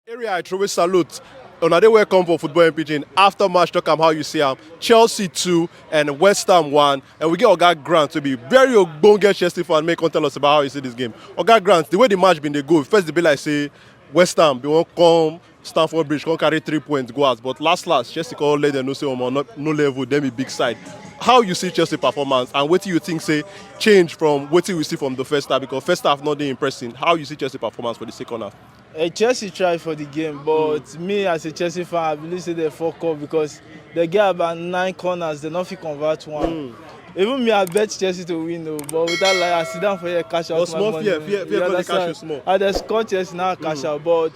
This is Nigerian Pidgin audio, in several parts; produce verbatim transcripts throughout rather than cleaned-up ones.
Area I truly salute. Una dey welcome for Football in Pidgin. After match, talk am how you see am. Chelsea two and West Ham one. And we get Oga Grant to be very ogbonge Chelsea fan. Make come tell us about how you see this game. Oga Grant, the way the match been dey go, first dey be like say West Ham bin wan come Stamford Bridge, come carry three points go out. But last last, Chelsea come let them know say omo, no, no level, dem be big side. How you see Chelsea performance and wetin you think say change from wetin we see from the first half? Because first half not dey impressing. How you see Chelsea performance for the second half? Uh, Chelsea try for the game, but me as a Chelsea fan, I believe say they fuck up because they get about nine corners, they no fit convert one. Even me, I bet Chelsea to win, though, but without lie, I sit down for here, cash out But my small money. Fear, fear, fear You for the cash understand? Is small. I just score Chelsea now, cash out, but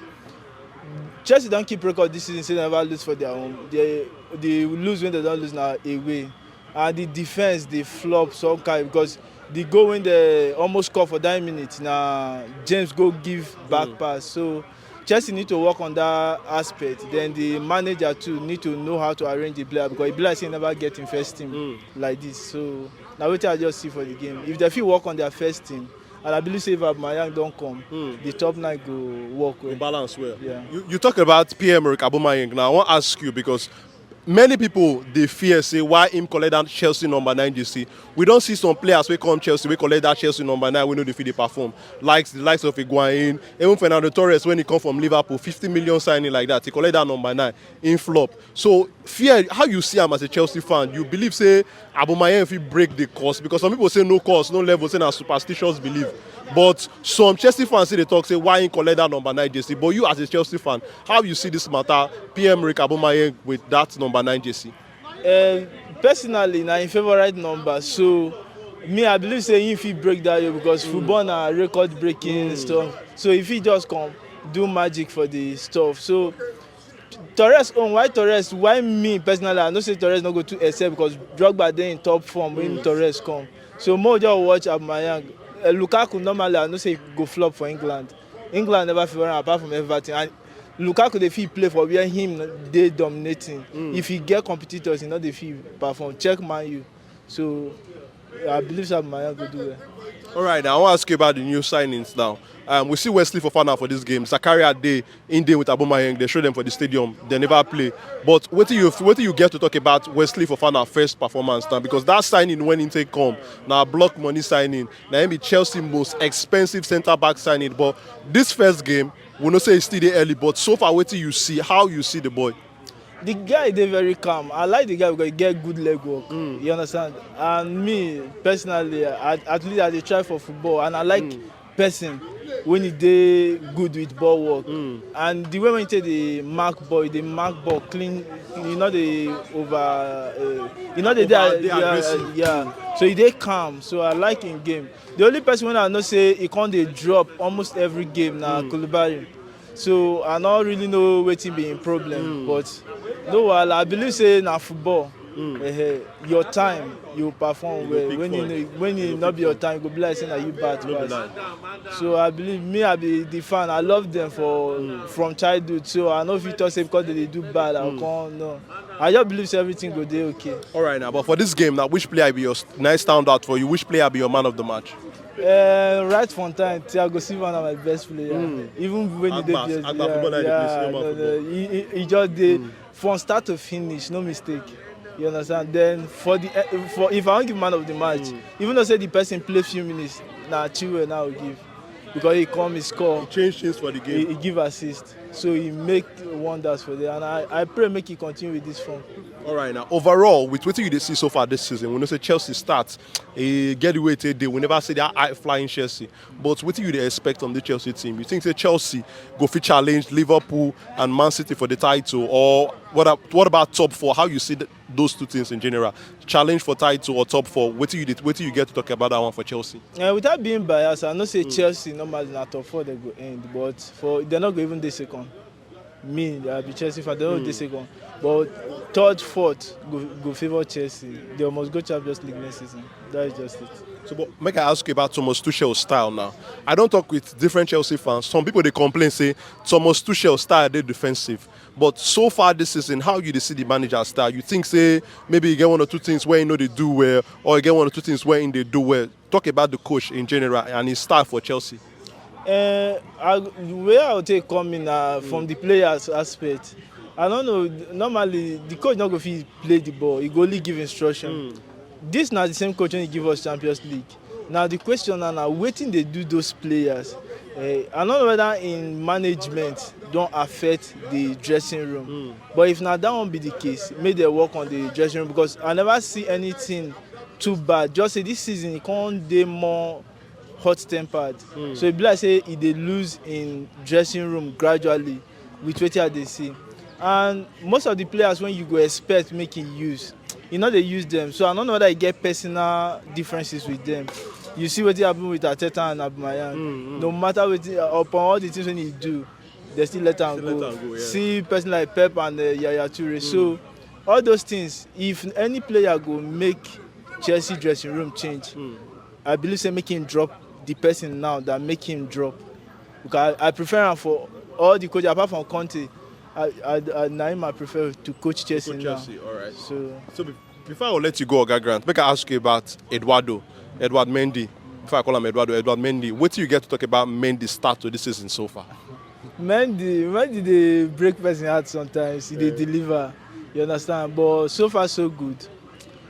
Chelsea don't keep record this season, say they never lose for their home. They, they lose when they don't lose now away. And the defense, they flop some kind because the goal when they almost score for that minute, now James go give back pass. So Chelsea need to work on that aspect. Then the manager too need to know how to arrange the player because e be like say he never get in first team like this. So now wetin I just see for the game. If they fit work on their first team, and I believe say if Aubameyang don come, the top nine go work well. Balance well. Yeah. You, you talk about Pierre-Emerick Aubameyang now. I wan ask you because many people dey fear say why him collect that Chelsea number nine jersey. We don see some players wey come Chelsea wey collect that Chelsea number nine wey no dey fit dey perform. Likes the likes of Higuain, even Fernando Torres when he come from Liverpool, fifty million signing like that, he collect that number nine, him flop. So fear, how you see am as a Chelsea fan? You believe say Aubameyang fit break the curse? Because some people say no curse, no level, say na superstitious belief. But some Chelsea fans say they talk say why he collect that number nine jersey. But you as a Chelsea fan, how you see this matter? Pierre-Emerick Aubameyang with that number nine jersey. Uh, personally, na him favorite number. So me, I believe say he fit break that year because football na record breaking stuff. So if he just come do magic for the stuff. So Torres own, why Torres? Why me personally? I know say Torres no go too excel because Drogba dey in top form when Torres come. So more just watch Aubameyang. Uh, Lukaku normally I know say he go flop for England. England never favour am apart from Everton. And Lukaku dey fit play for where him dey dominating. If he get competitors, he no dey fit perform. Check Man U. So I believe say Aubameyang go do well. All right, now I want to ask you about the new signings now. Um, we see Wesley Fofana for this game. Zakaria dey in there with Aubameyang. They show them for the stadium. They never play. But what do you what do you get to talk about Wesley Fofana first performance now? Because that signing when intake come now block money signing. Now him be Chelsea most expensive centre back signing. But this first game, we know say it's still dey early. But so far, what do you see? How you see the boy? The guy dey very calm. I like the guy because he get good leg work. You understand? And me personally, I, at least I dey try for football, and I like person when he dey good with ball work. And the way when he take dey mark ball, he dey mark ball clean. He no dey over. Uh, he no dey dey Over, dey yeah, aggressive. Yeah. So he dey calm. So I like him game. The only person wey I know say he come dey drop almost every game na Koulibaly. So I no really know wetin be him problem, but no wahala. I believe say na football. Eh, your time you perform well. When you know, when e no be your time, e go be like say na you bad pass. So I believe me, I be the fan. I love them for from childhood. So I no fit talk say because they dey do bad, I come no. I just believe say everything go dey okay. All right now, but for this game now, which player be your s- nice stand out for you? Which player be your man of the match? Uh, right from time, Thiago Silva na my best player. Even when he dey Agbas- P S G, Agba yeah, footballer dey play yeah, senior man no, football. No, he, he, he just dey from start to finish, no mistake. You understand? Then for the eh, for if I wan give man of the match, even though say the person play few minutes, na Chilwell now I go give because he come, he score, He changed things for the game. He, he give assist, so he make wonders for them, and I, I pray make he continue with this form. All right now. Overall, with wetin you dey see so far this season, we know say Chelsea start e get the way e take dey. We never see that high flying Chelsea. But wetin you dey expect from the Chelsea team? You think say Chelsea go fit challenge Liverpool and Man City for the title, or what? Ab- what about top four? How you see th- those two things in general? Challenge for title or top four? Wetin you dey, wetin you get to talk about that one for Chelsea? Uh, without being biased, I know say Chelsea normally na top four they go end, but for they no go even dey second. Me, I be Chelsea fan. They no dey second, but third, fourth go go favour Chelsea. They must go Champions League next season. That is just it. So, but make I ask you about Thomas Tuchel style now. I don talk with different Chelsea fans. Some people dey complain say Thomas Tuchel style dey defensive. But so far this season, how you dey see the manager style? You think say maybe you get one or two things where you know they do well, or you get one or two things where in they do well? Talk about the coach in general and his style for Chelsea. Uh, I, the way I would take come in uh, from the players aspect, I don't know. Normally, the coach not go fit play the ball. He go only give instruction. This na the same coach wey give us Champions League. Now the question na, na wetin dey do those players. Uh, I don't know whether in management don affect the dressing room. But if na that one be the case, make dem work on the dressing room, because I never see anything too bad. Just say this season e come dey more hot tempered. So e be like say e dey lose in dressing room gradually with wetin I dey see. And most of the players wey you go expect make e use, e no dey use them. So I no know whether e get personal differences with them. You see wetin happen with Arteta and Aubameyang. No matter wetin, upon all the things wey e do, they still let am go. See person like Pep and uh, Yaya Toure. So all those things, if any player go make Chelsea dressing room change, I believe say make him drop the person now that make him drop. Because I, I prefer am for all the coach apart from Conte. I, I, I, na him I prefer to coach Chelsea now. Chelsea, all right. So So be- before I let you go, Oga Grant, make I ask you about Eduardo, Edward Mendy. Before I call him Eduardo, Edward Mendy. What do you get to talk about Mendy's start to this season so far? Mendy, Mendy dey break person heart sometimes. He dey deliver, you understand? But so far so good.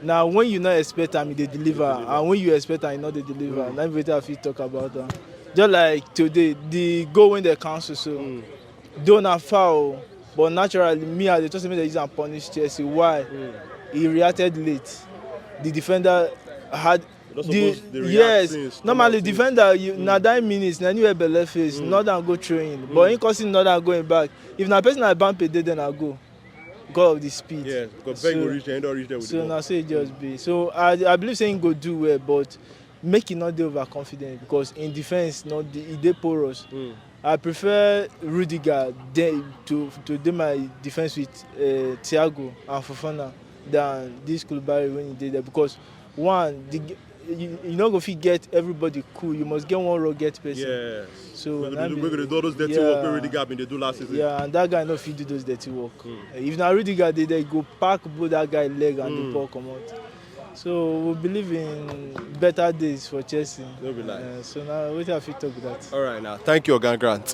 Now when you no expect am, he dey deliver, and when you expect am, he no dey deliver. Na wetin I fit talk about am. Just like today, the goal wey dem cancel so, though na foul, but naturally me I dey talk say make dem use am punish Chelsea. Why? He reacted late. The defender had Not supposed to react yes, since, normally normal things. Defender, you na that minute na anywhere belle face, not am go throw in, but him come see not am going back. If na person like Mbappe dey, then I go because of the speed. Yeah, because Ben go reach there, he don reach there with So the ball. Na so e just be. So I, I believe say him go do well, but make e no dey overconfident, because in defense no dey, e dey porous. I prefer Rudiger dey to to dey my defense with uh, Thiago and Fofana than this Koulibaly when he dey there, because one, the, g- you, you no go fit get everybody cool. You must get one rugged person. Yeah. So We're na gonna, do, be- we're gonna do all those dirty yeah. work wey Rudiger been dey do last season. Yeah, and that guy no fit do those dirty work. Eh, if na Rudiger dey there, go pack both that guy leg and the ball comot. So we believe in better days for Chelsea. No be lie. Uh, so now wetin I fit talk be that. All right, now. Thank you, Oga Grant.